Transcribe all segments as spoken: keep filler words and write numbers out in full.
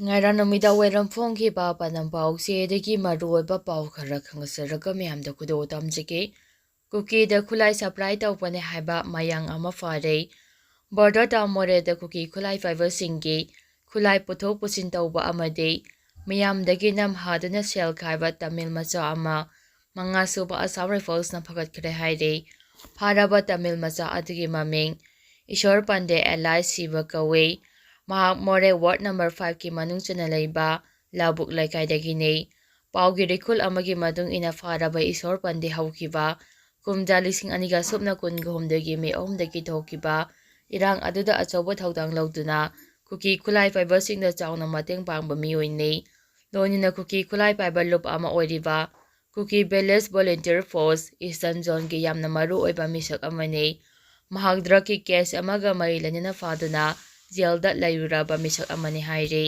ꯉꯔꯥꯡ ꯅꯨꯃꯤꯗꯥꯡ ꯋꯥꯏꯔꯝ ꯐꯣꯡꯈꯤꯕ ꯄꯥꯟꯗꯝ ꯄꯥꯎꯆꯦꯗꯒꯤ ꯃꯔꯨꯑꯣꯏꯕ ꯄꯥꯎ ꯈꯔ ꯈꯪꯖꯔꯒ ꯃꯌꯥꯝꯗ ꯈꯨꯗꯣꯜ ꯇꯝꯖꯒꯦ꯫ ꯀꯨꯀꯤꯗ ꯈꯨꯠꯂꯥꯏ supply ꯇꯧꯕꯅꯦ ꯍꯥꯏꯕ ꯃꯌꯥꯡ ꯑꯃ ꯐꯥꯔꯦ꯫ Border town ꯃꯣꯔꯦꯗ ꯀꯨꯀꯤ ꯈꯨꯠꯂꯥꯏ ꯄꯥꯏꯕꯁꯤꯡꯒꯤ ꯈꯨꯠꯂꯥꯏ ꯄꯨꯊꯣꯛ ꯄꯨꯁꯤꯟ ꯇꯧꯕ ꯑꯃꯗꯤ ꯃꯤꯌꯥꯝꯗꯒꯤ ꯅꯝ ꯍꯥꯗꯨꯅ ꯁꯦꯜ ꯈꯥꯏꯕ ꯇꯥꯃꯤꯜ ꯃꯆꯥ ꯑꯃ ꯃꯉꯥꯁꯨꯕ Assam Riflesꯅ ꯐꯒꯠꯈ꯭ꯔꯦ ꯍꯥꯏꯔꯤ꯫ ꯐꯥꯔꯕ ꯇꯥꯃꯤꯜ ꯃꯆꯥ ꯑꯗꯨꯒꯤ ꯃꯃꯤꯡ ꯏꯁꯣꯔ ꯄꯥꯟꯗꯦ alias ꯁꯤꯕ ꯀꯧꯏ꯫ ꯃꯍꯥꯛ ꯃꯣꯔꯦ ward number fiveꯀꯤ ꯃꯅꯨꯡ ꯆꯟꯅ ꯂꯩꯕ ꯂꯧꯕꯨꯛ ꯂꯩꯀꯥꯏꯗꯒꯤꯅꯤ꯫ ꯄꯥꯎꯒꯤ ꯔꯤꯈꯨꯜ ꯑꯃꯒꯤ ꯃꯇꯨꯡ ꯏꯟꯅ ꯐꯥꯔꯕ ꯏꯁꯣꯔ ꯄꯥꯟꯗꯦ ꯍꯧꯈꯤꯕ ꯀꯨꯝꯖꯥ ꯂꯤꯁꯤꯡ ꯑꯅꯤꯒ ꯁꯨꯞꯅ ꯀꯨꯟꯒ ꯍꯨꯝꯗꯣꯏꯒꯤ ꯃꯦ ꯑꯍꯨꯝꯗꯒꯤ ꯊꯣꯛꯈꯤꯕ ꯏꯔꯥꯡ ꯑꯗꯨꯗ ꯑꯆꯧꯕ ꯊꯧꯗꯥꯡ ꯂꯧꯗꯨꯅ ꯀꯨꯀꯤ ꯈꯨꯠꯂꯥꯏ ꯄꯥꯏꯕꯁꯤꯡꯗ ꯆꯥꯎꯅ ꯃꯇꯦꯡ ꯄꯥꯡꯕ ꯃꯤꯑꯣꯏꯅꯤ꯫ ꯂꯣꯏꯅꯅ ꯀꯨꯀꯤ ꯈꯨꯠꯂꯥꯏ ꯄꯥꯏꯕ ꯂꯨꯞ ꯑꯃ ꯑꯣꯏꯔꯤꯕ ꯀꯨꯀꯤ Village Volunteer Force Eastern Zoneꯒꯤ ꯌꯥꯝꯅ ꯃꯔꯨ ꯑꯣꯏꯕ ꯃꯤꯁꯛ ꯑꯃꯅꯤ꯫ ꯃꯍꯥꯛ drugꯀꯤ case ꯑꯃꯒ ꯃꯔꯤ ꯂꯩꯅꯅ ꯐꯥꯗꯨꯅ jailꯗ ꯂꯩꯔꯨꯔꯕ ꯃꯤꯁꯛ ꯑꯃꯅꯤ ꯍꯥꯏꯔꯤ꯫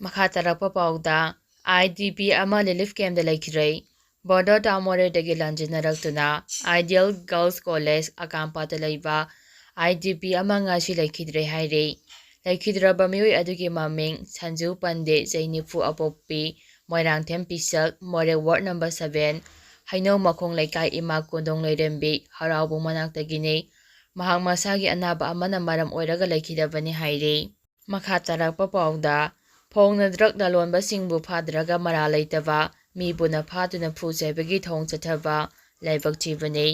ꯃꯈꯥ ꯇꯥꯔꯛꯄ ꯄꯥꯎꯗ, IDP ꯑꯃ relief campꯇ ꯂꯩꯈꯤꯔꯦ꯫ Border town ꯃꯣꯔꯦꯗꯒꯤ ꯂꯥꯟꯖꯦꯟꯅꯔꯛꯇꯨꯅ Ideal Girls College ꯑꯀꯥꯝꯄꯥꯠꯇ ꯂꯩꯕ IDP ꯑꯃ ꯉꯁꯤ ꯂꯩꯈꯤꯗ꯭ꯔꯦ ꯍꯥꯏꯔꯤ꯫ ꯂꯩꯈꯤꯗ꯭ꯔꯕ ꯃꯤꯑꯣꯏ ꯑꯗꯨꯒꯤ ꯃꯃꯤꯡ ꯁꯟꯖꯨ ꯄꯟꯗꯦ, ꯆꯍꯤ ꯅꯤꯐꯨ, ꯑꯄꯣꯛꯄꯤ, ꯃꯣꯏꯔꯥꯡꯊꯦꯝ ꯄꯤꯁꯛ, ꯃꯣꯔꯦ ward number seven, ꯍꯩꯅꯧ ꯃꯈꯣꯡ ꯂꯩꯀꯥꯏ ꯏꯃꯥ ꯀꯣꯟꯗꯣꯡ ꯂꯩꯔꯦꯝꯕꯤ ꯍꯔꯥꯎꯕ ꯃꯅꯥꯛꯇꯒꯤꯅꯤ꯫ ꯃꯍꯥꯛ ꯃꯁꯥꯒꯤ ꯑꯅꯥꯕ ꯑꯃꯅ ꯃꯔꯝ ꯑꯣꯏꯔꯒ ꯂꯩꯈꯤꯗꯕꯅꯤ ꯍꯥꯏꯔꯤ꯫ ꯃꯈꯥ ꯇꯥꯔꯛꯄ ꯄꯥꯎꯗ, ꯐꯣꯡꯅ drug ꯂꯂꯣꯟꯕꯁꯤꯡꯕꯨ ꯐꯥꯗ꯭ꯔꯒ ꯃꯔꯥꯜ ꯂꯩꯇꯕ ꯃꯤꯕꯨꯅ ꯐꯥꯗꯨꯅ ꯐꯨ ꯆꯩꯕꯒꯤ ꯊꯧꯑꯣꯡ ꯆꯠꯊꯕ ꯂꯥꯏꯕꯛ ꯊꯤꯕꯅꯤ꯫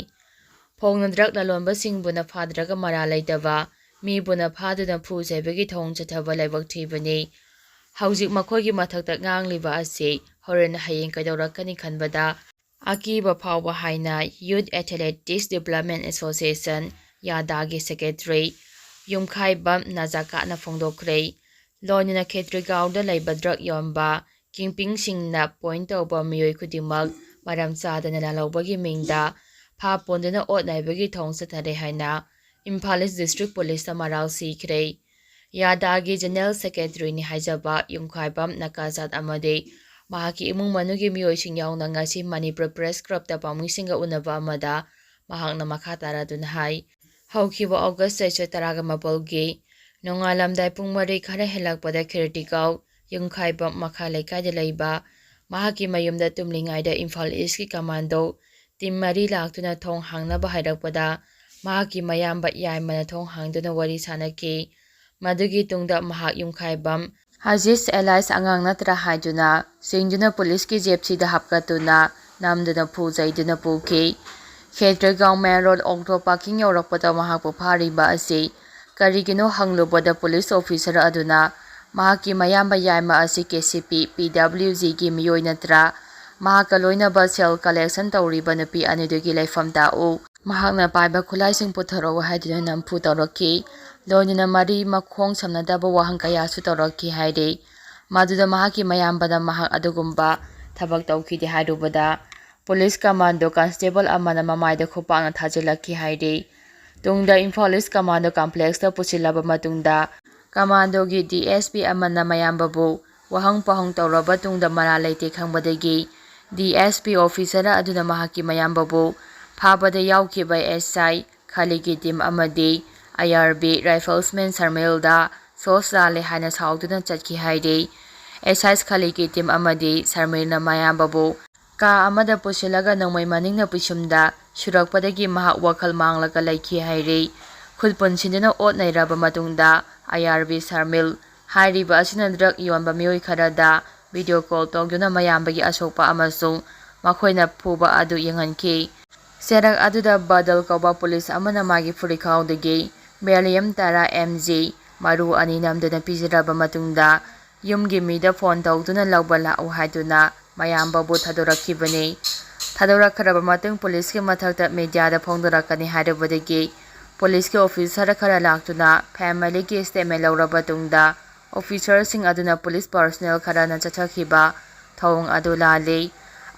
ꯐꯣꯡꯅ drug ꯂꯂꯣꯟꯕꯁꯤꯡꯕꯨꯅ ꯐꯥꯗ꯭ꯔꯒ ꯃꯔꯥꯜ ꯂꯩꯇꯕ ꯃꯤꯕꯨꯅ ꯐꯥꯗꯨꯅ ꯐꯨ ꯆꯩꯕꯒꯤ ꯊꯧꯑꯣꯡ ꯆꯠꯊꯕ ꯂꯥꯏꯕꯛ ꯊꯤꯕꯅꯤ꯫ ꯍꯧꯖꯤꯛ ꯃꯈꯣꯏꯒꯤ ꯃꯊꯛꯇ ꯉꯥꯡꯂꯤꯕ ꯑꯁꯤ ꯍꯣꯔꯦꯟ ꯍꯌꯦꯡ ꯀꯩꯗꯧꯔꯛꯀꯅꯤ ꯈꯟꯕꯗ ꯑꯀꯤꯕ ꯐꯥꯎꯕ ꯍꯥꯏꯅ Youth Athletics Development Association, ꯌꯥꯗꯥꯒꯤ secretary ꯌꯨꯝꯈꯥꯏꯕꯝ ꯅꯖꯥꯀꯥꯠꯅ ꯐꯣꯡꯗꯣꯛꯈ꯭ꯔꯦ꯫ ꯂꯣꯏꯅꯅ ꯈꯦꯇ꯭ꯔꯤꯒꯥꯎꯗ ꯂꯩꯕ drug ꯌꯣꯟꯕ kingpinꯁꯤꯡꯅ point ꯇꯧꯕ ꯃꯤꯑꯣꯏ ꯈꯨꯗꯤꯡꯃꯛ ꯃꯔꯝ ꯆꯥꯗꯅ ꯂꯥꯜꯍꯧꯕꯒꯤ ꯃꯤꯡꯗ ꯐꯥ ꯄꯨꯟꯗꯨꯅ ꯑꯣꯠ ꯅꯩꯕꯒꯤ ꯊꯧꯑꯣꯡ ꯆꯠꯊꯔꯦ ꯍꯥꯏꯅ Imphal East District Policeꯇ ꯃꯔꯥꯜ ꯁꯤꯈ꯭ꯔꯦ꯫ ꯌꯥꯗꯥꯒꯤ General Secretaryꯅꯤ ꯍꯥꯏꯖꯕ ꯌꯨꯝꯈꯥꯏꯕꯝ ꯅꯀꯥꯖꯥꯠ ꯑꯃꯗꯤ ꯃꯍꯥꯛꯀꯤ ꯏꯃꯨꯡ ꯃꯅꯨꯡꯒꯤ ꯃꯤꯑꯣꯏꯁꯤꯡ ꯌꯥꯎꯅ ꯉꯁꯤ ꯃꯅꯤꯄꯨꯔ Press Clubꯇ ꯄꯥꯎꯃꯤꯁꯤꯡꯒ ꯎꯅꯕ ꯑꯃꯗ ꯃꯍꯥꯛꯅ ꯃꯈꯥ ꯇꯥꯔꯗꯨꯅ ꯍꯥꯏ, ꯍꯧꯈꯤꯕ August ꯇꯔꯥꯒ ꯃꯥꯄꯜꯒꯤ ꯅꯣꯡꯉꯥꯜꯂꯝꯗꯥꯏ ꯄꯨꯡ ꯃꯔꯤ ꯈꯔ ꯍꯦꯜꯂꯛꯄꯗ ꯈꯦꯔꯇꯤꯒꯥꯎ ꯌꯨꯝꯈꯥꯏꯕꯝ ꯃꯈꯥ ꯂꯩꯀꯥꯏꯗ ꯂꯩꯕ ꯃꯍꯥꯛꯀꯤ ꯃꯌꯨꯝꯗ ꯇꯨꯝꯂꯤꯉꯩꯗ ꯏꯝꯐꯥꯜ ꯏꯁꯀꯤ ꯀꯃꯥꯟꯗꯣ ꯇꯤꯝ ꯃꯔꯤ ꯂꯥꯛꯇꯨꯅ ꯊꯣꯡ ꯍꯥꯡꯅꯕ ꯍꯥꯏꯔꯛꯄꯗ, ꯃꯍꯥꯛꯀꯤ ꯃꯌꯥꯝꯕ ꯌꯥꯏꯃꯅ ꯊꯣꯡ ꯍꯥꯡꯗꯨꯅ ꯋꯥꯔꯤ ꯁꯥꯅꯈꯤ꯫ ꯃꯗꯨꯒꯤ ꯇꯨꯡꯗ ꯃꯍꯥꯛ ꯌꯨꯝꯈꯥꯏꯕꯝ ꯍꯖꯤꯁ ꯑꯦꯂꯥꯏꯁ ꯑꯉꯥꯡ ꯅꯠꯇ꯭ꯔꯥ ꯍꯥꯏꯗꯨꯅ ꯆꯤꯡꯗꯨꯅ ꯄꯨꯂꯤꯁꯀꯤ ꯖꯦꯞꯁꯤꯗ ꯍꯥꯞꯀꯠꯇꯨꯅ ꯅꯝꯗꯨꯅ ꯐꯨ ꯆꯩꯗꯨꯅ ꯄꯨꯈꯤ꯫ ꯈꯦꯇ꯭ꯔꯤꯒꯥꯎ ꯃꯦꯟ ꯔꯣꯗ ꯑꯣꯛꯇꯣ ꯄꯥꯔꯀꯤꯡ ꯌꯧꯔꯛꯄꯗ ꯃꯍꯥꯛꯄꯨ ꯐꯥꯔꯤꯕ ꯑꯁꯤ ꯀꯔꯤꯒꯤꯅꯣ ꯍꯪꯂꯨꯕꯗ, ꯄꯨꯂꯤꯁ ꯑꯣꯐꯤꯁꯔ ꯑꯗꯨꯅ ꯃꯍꯥꯛꯀꯤ ꯃꯌꯥꯝꯕ ꯌꯥꯏꯃ ꯑꯁꯤ ꯀꯦ ꯁꯤ ꯄꯤ, ꯄꯤ ꯗꯕ꯭ꯂꯤꯎ ꯖꯤꯒꯤ ꯃꯤꯑꯣꯏ ꯅꯠꯇ꯭ꯔꯥ, ꯃꯍꯥꯛꯀ ꯂꯣꯏꯅꯕ ꯁꯦꯜ ꯀꯂꯦꯛꯁꯟ ꯇꯧꯔꯤꯕ ꯅꯨꯄꯤ ꯑꯅꯤꯗꯨꯒꯤ ꯂꯩꯐꯝ ꯇꯥꯛꯎ, ꯃꯍꯥꯛꯅ ꯄꯥꯏꯕ ꯈꯨꯠꯂꯥꯏꯁꯤꯡ ꯄꯨꯊꯣꯔꯛꯎ ꯍꯥꯏꯗꯨꯅ ꯅꯝꯐꯨ ꯇꯧꯔꯛꯈꯤ꯫ ꯂꯣꯏꯅꯅ ꯃꯔꯤ ꯃꯈꯣꯡ ꯁꯝꯅꯗꯕ ꯋꯥꯍꯪ ꯀꯌꯥꯁꯨ ꯇꯧꯔꯛꯈꯤ ꯍꯥꯏꯔꯤ꯫ ꯃꯗꯨꯗ ꯃꯍꯥꯛꯀꯤ ꯃꯌꯥꯝꯕꯅ ꯃꯍꯥꯛ ꯑꯗꯨꯒꯨꯝꯕ ꯊꯕꯛ ꯇꯧꯈꯤꯗꯦ ꯍꯥꯏꯔꯨꯕꯗ, ꯄꯨꯂꯤꯁ ꯀꯃꯥꯟꯗꯣ ꯀꯟꯁꯇꯦꯕꯜ ꯑꯃꯅ ꯃꯃꯥꯏꯗ ꯈꯨꯄꯥꯛꯅ ꯊꯥꯖꯤꯜꯂꯛꯈꯤ ꯍꯥꯏꯔꯤ꯫ ꯇꯨꯡꯗ ꯏꯝꯐꯥꯜ ꯏꯁ ꯀꯃꯥꯟꯗꯣ ꯀꯝꯄ꯭ꯂꯦꯛꯁꯇ ꯄꯨꯁꯤꯜꯂꯕ ꯃꯇꯨꯡꯗ, ꯀꯃꯥꯟꯗꯣꯒꯤ ꯗꯤ ꯑꯦꯁ ꯄꯤ ꯑꯃꯅ ꯃꯌꯥꯝꯕꯕꯨ ꯋꯥꯍꯪ ꯄꯥꯎꯍꯪ ꯇꯧꯔꯕ ꯇꯨꯡꯗ ꯃꯔꯥꯜ ꯂꯩꯇꯦ ꯈꯪꯕꯗꯒꯤ, ꯗꯤ ꯑꯦꯁ ꯄꯤ ꯑꯣꯐꯤꯁꯔ ꯑꯗꯨꯅ ꯃꯍꯥꯛꯀꯤ ꯃꯌꯥꯝꯕꯕꯨ ꯐꯥꯕꯗ ꯌꯥꯎꯈꯤꯕ ꯑꯦꯁ ꯑꯥꯏ ꯈꯂꯤꯒꯤ ꯇꯤꯝ ꯑꯃꯗꯤ ꯑꯥꯏ ꯑꯥꯔ ꯕꯤ ꯔꯥꯏꯐꯜꯁꯃꯦꯟ ꯁꯔꯃꯤꯜꯗ ꯁꯣꯁ ꯂꯥꯜꯂꯦ ꯍꯥꯏꯅ ꯁꯥꯎꯗꯨꯅ ꯆꯠꯈꯤ ꯍꯥꯏꯔꯤ꯫ ꯑꯦꯁ ꯑꯥꯏ ꯈꯂꯤꯒꯤ ꯇꯤꯝ ꯑꯃꯗꯤ ꯁꯔꯃꯤꯜꯅ ꯃꯌꯥꯝꯕꯕꯨ ꯀꯥ ꯑꯃꯗ ꯄꯨꯁꯤꯜꯂꯒ ꯅꯣꯡꯃꯩ ꯃꯅꯤꯡꯅ ꯄꯤꯁꯨꯝꯗ ꯁꯨꯔꯛꯄꯗꯒꯤ ꯃꯍꯥꯛ ꯋꯥꯈꯜ ꯃꯥꯡꯂꯒ ꯂꯩꯈꯤ ꯍꯥꯏꯔꯤ꯫ ꯈꯨꯠ ꯄꯨꯟꯁꯤꯟꯗꯨꯅ ꯑꯣꯠ ꯅꯩꯔꯕ ꯃꯇꯨꯡꯗ ꯑꯥꯏ ꯑꯥꯔ ꯕꯤ ꯁꯔꯃꯤꯜ ꯍꯥꯏꯔꯤꯕ ꯑꯁꯤꯅ ꯗ꯭ꯔꯒ ꯌꯣꯟꯕ ꯃꯤꯑꯣꯏ ꯈꯔꯗ ꯚꯤꯗꯤꯑꯣ ꯀꯣꯜ ꯇꯧꯗꯨꯅ ꯃꯌꯥꯝꯕꯒꯤ ꯑꯁꯣꯛꯄ ꯑꯃꯁꯨꯡ ꯃꯈꯣꯏꯅ ꯐꯨꯕ ꯑꯗꯨ ꯌꯦꯡꯍꯟꯈꯤ꯫ ꯆꯦꯔꯛ ꯑꯗꯨꯗ ꯕꯗꯜ ꯀꯧꯕ ꯄꯨꯂꯤꯁ ꯑꯃꯅ ꯃꯥꯒꯤ ꯐꯨꯔꯤꯠꯈꯥꯎꯗꯒꯤ ꯕꯦꯔꯤꯌꯝ ꯇꯔꯥ ꯑꯦꯝ ꯖꯤ ꯃꯔꯨ ꯑꯅꯤ ꯅꯝꯗꯨꯅ ꯄꯤꯖꯔꯕ ꯃꯇꯨꯡꯗ, ꯌꯨꯝꯒꯤ ꯃꯤꯗ ꯐꯣꯟ ꯇꯧꯗꯨꯅ ꯂꯧꯕ ꯂꯥꯛꯎ ꯍꯥꯏꯗꯨꯅ ꯃꯌꯥꯝꯕꯕꯨ ꯊꯥꯗꯣꯔꯛꯈꯤꯕꯅꯤ꯫ ꯊꯥꯗꯣꯔꯛꯈ꯭ꯔꯕ ꯃꯇꯨꯡ ꯄꯨꯂꯤꯁꯀꯤ ꯃꯊꯛꯇ ꯃꯤꯗꯤꯌꯥꯗ ꯐꯣꯡꯗꯣꯔꯛꯀꯅꯤ ꯍꯥꯏꯔꯨꯕꯗꯒꯤ ꯄꯨꯂꯤꯁꯀꯤ ꯑꯣꯐꯤꯁꯔ ꯈꯔ ꯂꯥꯛꯇꯨꯅ ꯐꯦꯃꯤꯂꯤꯒꯤ ꯁ꯭ꯇꯦꯠꯃꯦꯟ ꯂꯧꯔꯕ ꯇꯨꯡꯗ ꯑꯣꯐꯤꯁꯔꯁꯤꯡ ꯑꯗꯨꯅ ꯄꯨꯂꯤꯁ ꯄꯔꯁꯣꯅꯦꯜ ꯈꯔꯅ ꯆꯠꯊꯈꯤꯕ ꯊꯧꯑꯣꯡ ꯑꯗꯨ ꯂꯥꯜꯂꯤ꯫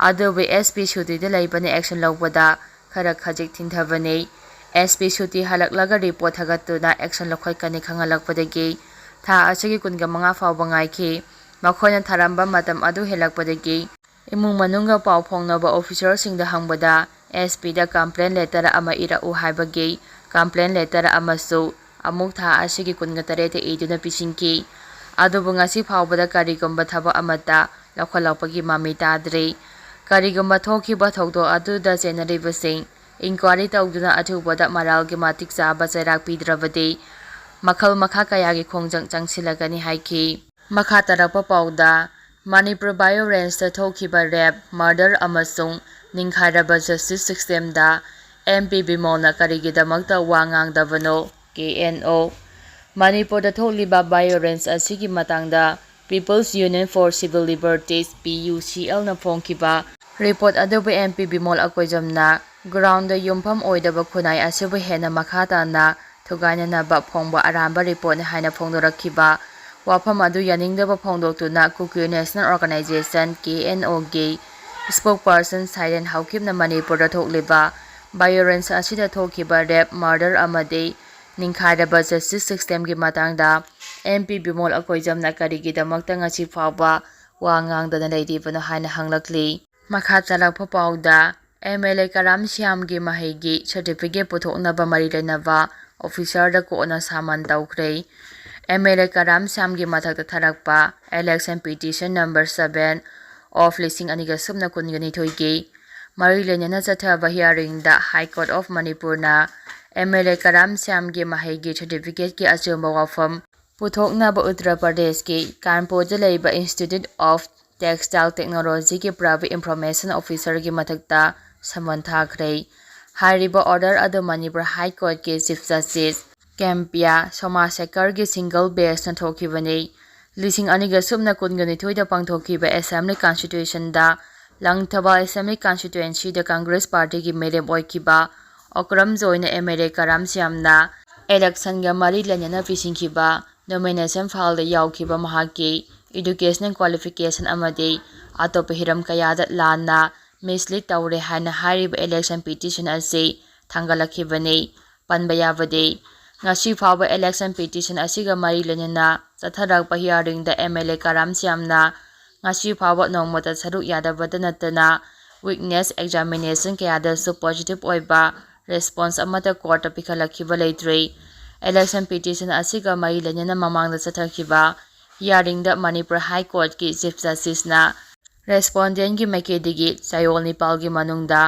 ꯑꯗꯨꯕꯨ ꯑꯦꯁ ꯄꯤ ꯁꯨꯇꯤꯗ ꯂꯩꯕꯅ ꯑꯦꯛꯁꯟ ꯂꯧꯕꯗ ꯈꯔ ꯈꯖꯤꯛ ꯊꯤꯟꯊꯕꯅꯤ꯫ ꯑꯦꯁ ꯄꯤ ꯁꯨꯇꯤ ꯍꯜꯂꯛꯂꯒ ꯔꯤꯄꯣꯔꯠ ꯊꯥꯒꯠꯇꯨꯅ ꯑꯦꯛꯁꯟ ꯂꯧꯈꯠꯀꯅꯤ ꯈꯪꯍꯜꯂꯛꯄꯗꯒꯤ ꯊꯥ ꯑꯁꯤꯒꯤ ꯀꯨꯟꯒ ꯃꯉꯥ ꯐꯥꯎꯕ ꯉꯥꯏꯈꯤ꯫ ꯃꯈꯣꯏꯅ ꯊꯥꯔꯝꯕ ꯃꯇꯝ ꯑꯗꯨ ꯍꯦꯜꯂꯛꯄꯗꯒꯤ ꯏꯃꯨꯡ ꯃꯅꯨꯡꯒ ꯄꯥꯎ ꯐꯥꯎꯅꯕ ꯑꯣꯐꯤꯁꯔꯁꯤꯡꯗ ꯍꯪꯕꯗ, ꯑꯦꯁ ꯄꯤꯗ ꯀꯝꯄ꯭ꯂꯦꯟ ꯂꯦꯇꯔ ꯑꯃ ꯏꯔꯛꯎ ꯍꯥꯏꯕꯒꯤ ꯀꯝꯄ꯭ꯂꯦꯟ ꯂꯦꯇꯔ ꯑꯃꯁꯨ ꯑꯃꯨꯛ ꯊꯥ ꯑꯁꯤꯒꯤ ꯀꯨꯟꯒ ꯇꯔꯦꯠꯇ ꯏꯗꯨꯅ ꯄꯤꯁꯤꯟꯈꯤ꯫ ꯑꯗꯨꯕꯨ ꯉꯁꯤ ꯐꯥꯎꯕꯗ ꯀꯔꯤꯒꯨꯝꯕ ꯊꯕꯛ ꯑꯃꯠꯇ ꯂꯧꯈꯠꯂꯛꯄꯒꯤ ꯃꯃꯤ ꯇꯥꯗ꯭ꯔꯤ꯫ ꯀꯔꯤꯒꯨꯝꯕ ꯊꯣꯛꯈꯤꯕ ꯊꯧꯗꯣꯛ ꯑꯗꯨꯗ ꯆꯦꯟꯅꯔꯤꯕꯁꯤꯡ ꯏꯟꯀ꯭ꯋꯥꯔꯤ ꯇꯧꯗꯨꯅ ꯑꯊꯨꯕꯗ ꯃꯔꯥꯜꯒꯤ ꯃꯇꯤꯛ ꯆꯥꯕ ꯆꯩꯔꯥꯛ ꯄꯤꯗ꯭ꯔꯕꯗꯤ ꯃꯈꯜ ꯃꯈꯥ ꯀꯌꯥꯒꯤ ꯈꯣꯡꯖꯪ ꯆꯪꯁꯤꯜꯂꯒꯅꯤ ꯍꯥꯏꯈꯤ꯫ ꯃꯈꯥ ꯇꯥꯔꯛꯄ ꯄꯥꯎꯗ, ꯃꯅꯤꯄꯨꯔ ꯕꯥꯏꯑꯣ ꯔꯦꯟꯖꯇ ꯊꯣꯛꯈꯤꯕ ꯔꯦꯞ, ꯃꯔꯗꯔ ꯑꯃꯁꯨꯡ ꯅꯤꯡꯈꯥꯏꯔꯕ ꯖꯁꯇꯤꯁ ꯁꯤꯁꯇꯦꯝꯗ ꯑꯦꯝ ꯄꯤ ꯕꯤꯃꯣꯜꯅ ꯀꯔꯤꯒꯤꯗꯃꯛꯇ ꯋꯥ ꯉꯥꯡꯗꯕꯅꯣ? ꯀꯦ ꯑꯦꯟ ꯑꯣ꯫ ꯃꯅꯤꯄꯨꯔꯗ ꯊꯣꯛꯂꯤꯕ ꯕꯥꯏꯑꯣ ꯔꯦꯟꯖ ꯑꯁꯤꯒꯤ ꯃꯇꯥꯡꯗ People's Union for Civil Liberties, P U C ꯑꯦꯜꯅ ꯐꯣꯡꯈꯤꯕ ꯔꯤꯄꯣꯔꯠ ꯑꯗꯨꯕꯨ ꯑꯦꯝ ꯄꯤ ꯕꯤꯃꯣꯜ ꯑꯀꯣꯏꯖꯝꯅ ꯒ꯭ꯔꯥꯎꯟꯗ ꯌꯨꯝꯐꯝ ꯑꯣꯏꯗꯕ ꯈꯨꯟꯅꯥꯏ ꯑꯁꯤꯕꯨ ꯍꯦꯟꯅ ꯃꯈꯥ ꯇꯥꯅ ꯊꯨꯒꯥꯏꯅꯅꯕ ꯐꯣꯡꯕ ꯑꯔꯥꯟꯕ ꯔꯤꯄꯣꯔꯠꯅꯤ ꯍꯥꯏꯅ ꯐꯣꯡꯗꯣꯔꯛꯈꯤꯕ ꯋꯥꯐꯝ ꯑꯗꯨ ꯌꯥꯅꯤꯡꯗꯕ ꯐꯣꯡꯗꯣꯛꯇꯨꯅ ꯀꯨꯀꯤ ꯅꯦꯁꯅꯦꯜ ꯑꯣꯔꯒꯅꯥꯏꯖꯦꯁꯟ, ꯀꯦ ꯑꯦꯟ ꯑꯣꯒꯤ ꯁ꯭ꯄꯣꯛꯄꯔꯁꯟ ꯁꯥꯏꯔꯦꯟ ꯍꯥꯎꯀꯤꯞꯅ ꯃꯅꯤꯄꯨꯔꯗ ꯊꯣꯛꯂꯤꯕ ꯚꯥꯏꯑꯣꯂꯦꯟꯁ ꯑꯁꯤꯗ ꯊꯣꯛꯈꯤꯕ ꯔꯦꯞ, ꯃꯔꯗꯔ ꯑꯃꯗꯤ ꯅꯤꯡꯈꯥꯏꯔꯕ ꯖꯁꯇꯤꯁ ꯁꯤꯁꯇꯦꯝꯒꯤ ꯃꯇꯥꯡꯗ ꯑꯦꯝ ꯄꯤ ꯕꯤꯃꯣꯜ ꯑꯀꯣꯏꯖꯝꯅ ꯀꯔꯤꯒꯤꯗꯃꯛꯇ ꯉꯁꯤ ꯐꯥꯎꯕ ꯋꯥ ꯉꯥꯡꯗꯅ ꯂꯩꯔꯤꯕꯅꯣ ꯍꯥꯏꯅ ꯍꯪꯂꯛꯂꯤ꯫ ꯃꯈꯥ ꯆꯠꯂꯛꯄ ꯄꯥꯎꯗ, ꯑꯦꯝ ꯑꯦꯜ ꯑꯦ ꯀꯔꯥꯝ ꯁ꯭ꯌꯥꯝꯒꯤ ꯃꯍꯩꯒꯤ ꯁꯔꯇꯤꯐꯤꯀꯦꯠ ꯄꯨꯊꯣꯛꯅꯕ ꯃꯔꯤ ꯂꯩꯅꯕ ꯑꯣꯐꯤꯁꯔꯗ ꯀꯣꯔꯠꯅ ꯁꯥꯃꯟ ꯇꯧꯈ꯭ꯔꯦ꯫ ꯑꯦꯝ ꯑꯦꯜ ꯑꯦ ꯀꯔꯥꯝ ꯁ꯭ꯌꯥꯝꯒꯤ ꯃꯊꯛꯇ ꯊꯥꯔꯛꯄ election petition number seven of ꯂꯤꯁꯤꯡ ꯑꯅꯤꯒ ꯁꯨꯞꯅ ꯀꯨꯟꯒ ꯅꯤꯊꯣꯏꯒꯤ ꯃꯔꯤ ꯂꯩꯅꯅ ꯆꯠꯊꯕ hearingꯗ High Court of ꯃꯅꯤꯄꯨꯔꯅ ꯑꯦꯝ ꯑꯦꯜ ꯑꯦ ꯀꯔꯥꯝ ꯁ꯭ꯌꯥꯝꯒꯤ ꯃꯍꯩꯒꯤ ꯁꯔꯇꯤꯐꯤꯀꯦꯠꯀꯤ ꯑꯆꯨꯝꯕ ꯋꯥꯐꯝ ꯄꯨꯊꯣꯛꯅꯕ ꯎꯠꯇꯔ ꯄ꯭ꯔꯗꯦꯁꯀꯤ ꯀꯥꯟꯄꯨꯔꯗ ꯂꯩꯕ Institute of Textile Technologyꯒꯤ private information officerꯒꯤ ꯃꯊꯛꯇ ꯁꯃꯟ ꯊꯥꯈ꯭ꯔꯦ꯫ ꯍꯥꯏꯔꯤꯕ order ꯑꯗꯨ Manipur High Courtꯀꯤ Chief Justice ꯀꯦꯝꯄꯤꯌꯥ ꯁꯣꯃꯥꯁꯦꯀꯔꯒꯤ single benchꯅ ꯊꯣꯛꯈꯤꯕꯅꯤ꯫ ꯂꯤꯁꯤꯡ ꯑꯅꯤꯒ ꯁꯨꯞꯅ ꯀꯨꯟꯒ ꯅꯤꯊꯣꯏꯗ ꯄꯥꯡꯊꯣꯛꯈꯤꯕ Assembly Constitutionꯗ ꯂꯪꯊꯕꯥꯜ Assembly Constituencyꯗ Congress Partyꯒꯤ ꯃꯤꯔꯦꯞ ꯑꯣꯏꯈꯤꯕ ꯑꯣꯀ꯭ꯔꯝ ꯖꯣꯏꯅ ꯑꯦꯝ ꯑꯦꯜ ꯑꯦ ꯀꯔꯥꯝ ꯁ꯭ꯌꯥꯝꯅ electionꯒ ꯃꯔꯤ ꯂꯩꯅꯅ ꯄꯤꯁꯤꯟꯈꯤꯕ nomination fileꯗ ꯌꯥꯎꯈꯤꯕ ꯃꯍꯥꯛꯀꯤ educational qualification ꯑꯃꯗꯤ ꯑꯇꯣꯞꯄ ꯍꯤꯔꯝ ꯀꯌꯥꯗ ꯂꯥꯟꯅ mislead ꯇꯧꯔꯦ ꯍꯥꯏꯅ ꯍꯥꯏꯔꯤꯕ election petition ꯑꯁꯤ ꯊꯥꯡꯒꯠꯂꯛꯈꯤꯕꯅꯤ꯫ ꯄꯟꯕ ꯌꯥꯕꯗꯤ, ꯉꯁꯤ ꯐꯥꯎꯕ election petition ꯑꯁꯤꯒ ꯃꯔꯤ ꯂꯩꯅꯅ ꯆꯠꯊꯔꯛꯄ hearingꯗ ꯑꯦꯝ ꯑꯦꯜ ꯑꯦ ꯀꯔꯥꯝ ꯁ꯭ꯌꯥꯝꯅ ꯉꯁꯤ ꯐꯥꯎꯕ ꯅꯣꯡꯃꯇ ꯁꯔꯨꯛ ꯌꯥꯗꯕꯇ ꯅꯠꯇꯅ witness examination ꯀꯌꯥꯗꯁꯨ positive ꯑꯣꯏꯕ response ꯑꯃꯠꯇ courtꯇ ꯄꯤꯈꯠꯂꯛꯈꯤꯕ ꯂꯩꯇ꯭ꯔꯤ꯫ Election petition ꯑꯁꯤꯒ ꯃꯔꯤ ꯂꯩꯅꯅ ꯃꯃꯥꯡꯗ ꯆꯠꯊꯈꯤꯕ ꯍꯤꯌꯥꯔꯤꯡꯗ ꯃꯅꯤꯄꯨꯔ ꯍꯥꯏ ꯀꯣꯔꯠꯀꯤ ꯆꯤꯐ ꯖꯁꯇꯤꯁꯅ ꯔꯦꯁꯄꯣꯟꯗꯦꯟꯒꯤ ꯃꯥꯏꯀꯩꯗꯒꯤ ꯆꯌꯣꯜ ꯅꯤꯄꯥꯜꯒꯤ ꯃꯅꯨꯡꯗ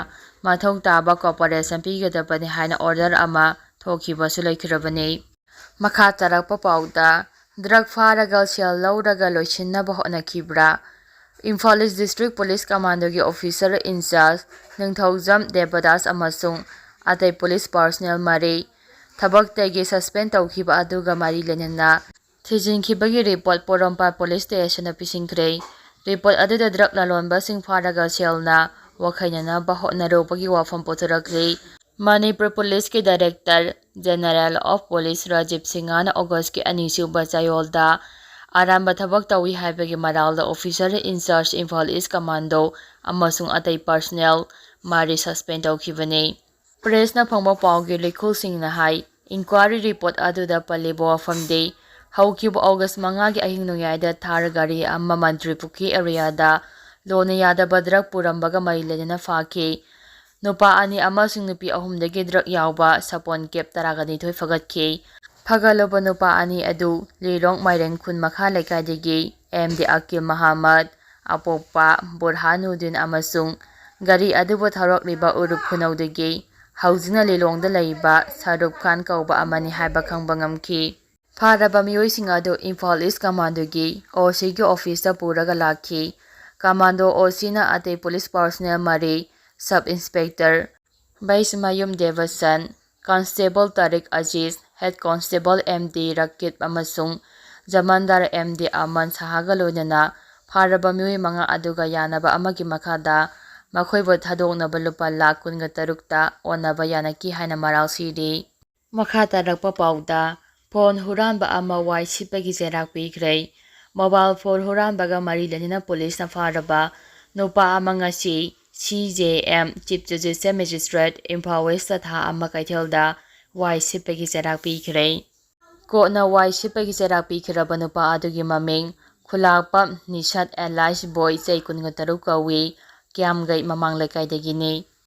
ꯃꯊꯧ ꯇꯥꯕ ꯀꯣꯑꯣꯄꯔꯦꯁꯟ ꯄꯤꯒꯗꯕꯅꯤ ꯍꯥꯏꯅ ꯑꯣꯔꯗꯔ ꯑꯃ ꯊꯣꯛꯈꯤꯕꯁꯨ ꯂꯩꯈꯤꯔꯕꯅꯤ꯫ ꯃꯈꯥ ꯇꯥꯔꯛꯄ ꯄꯥꯎꯗ, ꯗ꯭ꯔꯒ ꯐꯥꯔꯒ ꯁꯦꯜ ꯂꯧꯔꯒ ꯂꯣꯏꯁꯤꯟꯅꯕ ꯍꯣꯠꯅꯈꯤꯕ꯭ꯔꯥ? ꯏꯝꯐꯥꯜ ꯏꯁ ꯗꯤꯁꯇ꯭ꯔꯤꯛ ꯄꯨꯂꯤꯁ ꯀꯃꯥꯟꯗꯣꯒꯤ ꯑꯣꯐꯤꯁꯔ ꯏꯟꯆꯥꯔꯖ ꯅꯤꯡꯊꯧꯖꯝ ꯗꯦꯕꯗꯥꯁ ꯑꯃꯁꯨꯡ ꯑꯇꯩ ꯄꯨꯂꯤꯁ ꯄꯥꯔꯁꯣꯅꯦꯜ ꯃꯔꯤ ꯊꯕꯛꯇꯒꯤ ꯁꯁꯄꯦꯟ ꯇꯧꯈꯤꯕ ꯑꯗꯨꯒ ꯃꯔꯤ ꯂꯩꯅꯅ ꯊꯤꯖꯤꯟꯈꯤꯕꯒꯤ ꯔꯤꯄꯣꯔꯠ ꯄꯣꯔꯣꯝꯄꯥꯠ ꯄꯨꯂꯤꯁ ꯁ꯭ꯇꯦꯁꯟꯗ ꯄꯤꯁꯤꯟꯈ꯭ꯔꯦ꯫ ꯔꯤꯄꯣꯔꯠ ꯑꯗꯨꯗ ꯗ꯭ꯔꯒ ꯂꯂꯣꯟꯕꯁꯤꯡ ꯐꯥꯔꯒ ꯁꯦꯜꯅ ꯋꯥꯈꯩꯅꯅꯕ ꯍꯣꯠꯅꯔꯨꯕꯒꯤ ꯋꯥꯐꯝ ꯄꯨꯊꯣꯔꯛꯂꯤ꯫ ꯃꯅꯤꯄꯨꯔ ꯄꯨꯂꯤꯁꯀꯤ director general of police Rajiv ꯁꯤꯡꯍꯅ ꯑꯣꯒꯁꯀꯤ ꯑꯅꯤꯁꯨꯕ ꯆꯌꯣꯜꯗ ꯑꯔꯥꯟꯕ ꯊꯕꯛ ꯇꯧꯏ ꯍꯥꯏꯕꯒꯤ ꯃꯔꯥꯜꯗ ꯑꯣꯐꯤꯁꯔ ꯏꯟꯆꯥꯔꯖ ꯏꯝꯐꯥꯜ ꯏꯁ ꯀꯃꯥꯟꯗꯣ ꯑꯃꯁꯨꯡ ꯑꯇꯩ ꯄꯥꯔꯁꯣꯅꯦꯜ ꯃꯔꯤ ꯁꯁꯄꯦꯟ ꯇꯧꯈꯤꯕꯅꯤ꯫ ꯄ꯭ꯔꯦꯁꯅ ꯐꯪꯕ ꯄꯥꯎꯒꯤ ꯂꯤꯈꯨꯜꯁꯤꯡꯅ ꯍꯥꯏ, ꯏꯟꯀ꯭ꯋꯥꯔꯤ ꯔꯤꯄꯣꯔꯠ ꯑꯗꯨꯗ ꯄꯜꯂꯤꯕ ꯋꯥꯐꯝꯗꯤ ꯍꯧꯈꯤꯕ ꯑꯣꯒꯁ ꯃꯉꯥꯒꯤ ꯑꯍꯤꯡ ꯅꯣꯡꯌꯥꯏꯗ ꯊꯥꯔ ꯒꯥꯔꯤ ꯑꯃ ꯃꯟꯇ꯭ꯔꯤ ꯄꯨꯈ꯭ꯔꯤ ꯑꯦꯔꯤꯌꯥꯗ ꯂꯣꯟꯅ ꯌꯥꯗꯕ ꯗ꯭ꯔꯒ ꯄꯨꯔꯝꯕꯒ ꯃꯔꯤ ꯂꯩꯅꯅ ꯐꯥꯈꯤ꯫ ꯅꯨꯄꯥ ꯑꯅꯤ ꯑꯃꯁꯨꯡ ꯅꯨꯄꯤ ꯑꯍꯨꯝꯗꯒꯤ ꯗ꯭ꯔꯒ ꯌꯥꯎꯕ ꯁꯥꯄꯣꯟ ꯀꯦꯞ ꯇꯔꯥꯒ ꯅꯤꯊꯣꯏ ꯐꯒꯠꯈꯤ꯫ ꯐꯒꯠꯂꯕ ꯅꯨꯄꯥ ꯑꯅꯤ ꯑꯗꯨ ꯂꯤꯂꯣꯡ ꯃꯥꯏꯔꯦꯡꯈꯨꯟ ꯃꯈꯥ ꯂꯩꯀꯥꯏꯗꯒꯤ ꯑꯦꯝ ꯗꯤ ꯑꯀꯤꯜ ꯃꯍꯥꯃꯗ, ꯑꯄꯣꯛꯄ ꯕꯨꯔꯍꯥꯅꯨꯗꯤꯟ ꯑꯃꯁꯨꯡ ꯒꯥꯔꯤ ꯑꯗꯨꯕꯨ ꯊꯧꯔꯛꯂꯤꯕ ꯎꯔꯨꯞ ꯈꯨꯅꯧꯗꯒꯤ ꯍꯧꯖꯤꯛꯅ ꯂꯤꯂꯣꯡꯗ ꯂꯩꯕ ꯁꯔꯨꯞ ꯈꯥꯟ ꯀꯧꯕ ꯑꯃꯅꯤ ꯍꯥꯏꯕ ꯈꯪꯕ ꯉꯝꯈꯤ꯫ ꯐꯥꯔꯕ ꯃꯤꯑꯣꯏꯁꯤꯡ ꯑꯗꯨ ꯏꯝꯐꯥꯜ ꯏꯁ ꯀꯃꯥꯟꯗꯣꯒꯤ ꯑꯣ ꯁꯤꯒꯤ ꯑꯣꯐꯤꯁꯇ ꯄꯨꯔꯒ ꯂꯥꯛꯈꯤ꯫ ꯀꯃꯥꯟꯗꯣ ꯑꯣ ꯁꯤꯅ ꯑꯇꯩ ꯄꯨꯂꯤꯁ ꯄꯥꯔꯁꯣꯅꯦꯜ ꯃꯔꯤ, ꯁꯕ ꯏꯟꯁꯄꯦꯛꯇꯔ ꯕꯩꯁꯃꯌꯨꯝ ꯗꯦꯕꯁꯟ, ꯀꯟꯁꯇꯦꯕꯜ ꯇꯥꯔꯤꯛ Aziz, head constable M D ꯔꯀꯤꯕ ꯑꯃꯁꯨꯡ ꯖꯃꯥꯟꯗꯥꯔ ꯑꯦꯝ ꯗꯤ ꯑꯃꯟ ꯁꯍꯥꯒ ꯂꯣꯏꯅꯅ ꯐꯥꯔꯕ ꯃꯤꯑꯣꯏ ꯃꯉꯥ ꯑꯗꯨꯒ ꯌꯥꯅꯕ ꯑꯃꯒꯤ ꯃꯈꯥꯗ ꯃꯈꯣꯏꯕꯨ ꯊꯥꯗꯣꯛꯅꯕ ꯂꯨꯄꯥ ꯂꯥꯈ ꯀꯨꯟꯒ ꯇꯔꯨꯛꯇ ꯑꯣꯟꯅꯕ ꯌꯥꯅꯈꯤ ꯍꯥꯏꯅ ꯃꯔꯥꯜ ꯁꯤꯔꯤ꯫ ꯃꯈꯥ ꯇꯥꯔꯛꯄ ꯄꯥꯎꯗ, ꯐꯣꯟ ꯍꯨꯔꯥꯟꯕ ꯑꯃ ꯋꯥꯏ ꯁꯤꯠꯄꯒꯤ ꯆꯩꯔꯥꯛ ꯄꯤꯈ꯭ꯔꯦ꯫ ꯃꯣꯕꯥꯏꯜ ꯐꯣꯟ ꯍꯨꯔꯥꯟꯕꯒ ꯃꯔꯤ ꯂꯩꯅꯅ ꯄꯨꯂꯤꯁꯅ ꯐꯥꯔꯕ ꯅꯨꯄꯥ ꯑꯃ ꯉꯁꯤ C J M, chief judicial magistrate, Imphal west ꯊꯥ ꯑꯃ ꯀꯩꯊꯦꯜꯗ ꯋꯥꯏ ꯁꯤꯠꯄꯒꯤ ꯆꯩꯔꯥꯛ ꯄꯤꯈ꯭ꯔꯦ꯫ ꯀꯣꯔꯠꯅ ꯋꯥꯏ ꯁꯤꯠꯄꯒꯤ ꯆꯩꯔꯥꯛ ꯄꯤꯈ꯭ꯔꯕ ꯅꯨꯄꯥ ꯑꯗꯨꯒꯤ ꯃꯃꯤꯡ ꯈꯨꯂꯥꯛꯄꯝ ꯅꯤꯁꯥꯠ ꯑꯦꯂꯥꯏꯁ ꯕꯣꯏ, ꯆꯍꯤ ꯀꯨꯟꯒ ꯇꯔꯨꯛ ꯀꯧꯏ, ꯀ꯭ꯌꯥꯝꯒꯩ ꯃꯃꯥꯡ ꯂꯩꯀꯥꯏꯗꯒꯤꯅꯤ꯫